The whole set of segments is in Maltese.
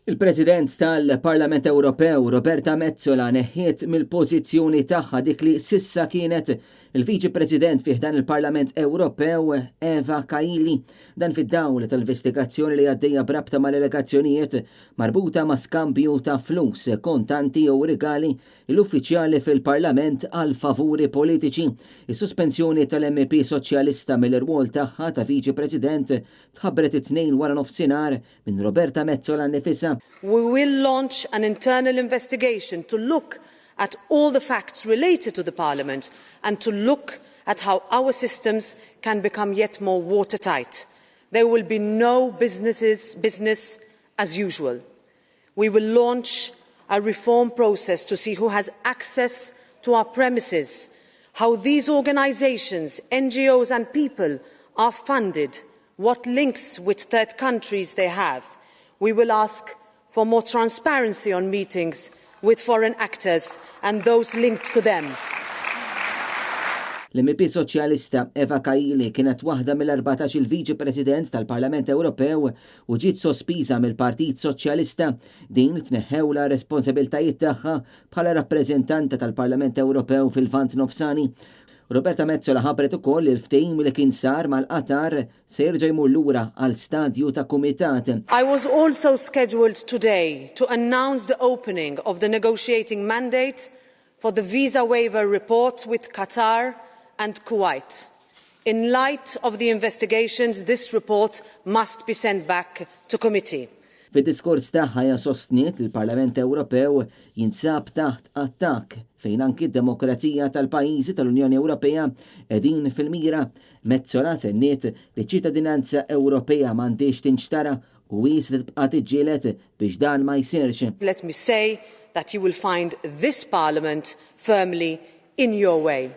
Il-President tal-Parlament Ewropew Roberta Metsola neħħiet mill-pożizzjoni tagħha dik li s'issa kienet il-Viċi President fi ħdan il-Parlament Ewropew Eva Kaili. Dan fid-dawl tal-investigazzjoni li għaddejja b'rabta mal-allegazzjonijiet marbuta ma' skambju ta' flus kontanti jew rigali l-uffiċjali fil-Parlament għal favuri politiċi. Is-sospensjoni tal-MEP Soċjalista mill-irwol tagħha ta' Viċi President tħabbret it-Tnejn waranofsinhar minn Roberta Metsola nnifisha. We will launch an internal investigation to look at all the facts related to the Parliament and to look at how our systems can become yet more watertight. There will be no businesses, business as usual. We will launch a reform process to see who has access to our premises, how these organisations, NGOs and people are funded, what links with third countries they have. We will ask for more transparency on meetings with foreign actors and those linked to them. L-MEP Soċjalista Eva Kaili kienet waħda mill-14 il-Viċi President tal-Parlament Ewropew u ġiet sospiża mill-Partit Soċjalista. Din tneħħewla r-responsabiltajiet tagħha bħala rappreżentanta tal-Parlament Ewropew fil-Lvant Nofsani. Roberta Metsola ħabbret ukoll li l-ftehim li kien sar mal-Qatar se jerġa' jmur lura għal stadju ta' kumitat. I was also scheduled today to announce the opening of the negotiating mandate for the visa waiver report with Qatar and Kuwait. In light of the investigations, this report must be sent back to committee. Fid-diskors tagħha hija sostniet li l-Parlament Ewropew jinsab taħt attakk fejn anki d-demokrazija tal-pajjiżi tal-Unjoni Ewropea qegħdin fil-mira. Metsola tenniet li ċ-ċittadinanza Ewropea m'għandhiex tinxtara u hi se tibqa' tiġġieled biex dan ma jsirx. Let me say that you will find this Parliament firmly in your way.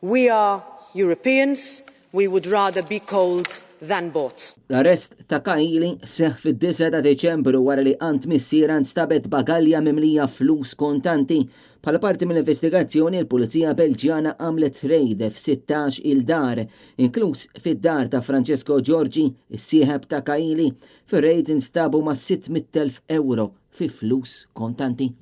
We are Europeans, we would rather be cold than bought. L-arrest ta' Kaili seħħ fid-9 ta' Diċembru wara li għand missierha nstabet bagalja mimlija flus kontanti. Bħala parti mill-investigazzjoni, il-Pulizija Belġjana għamlet rejd f'16 il-dar, inkluż fid-dar ta' Francesco Giorgi, is-sieħeb ta' Kaili. Fir-rejd instabu ma' 600,000 euro fi flus kontanti.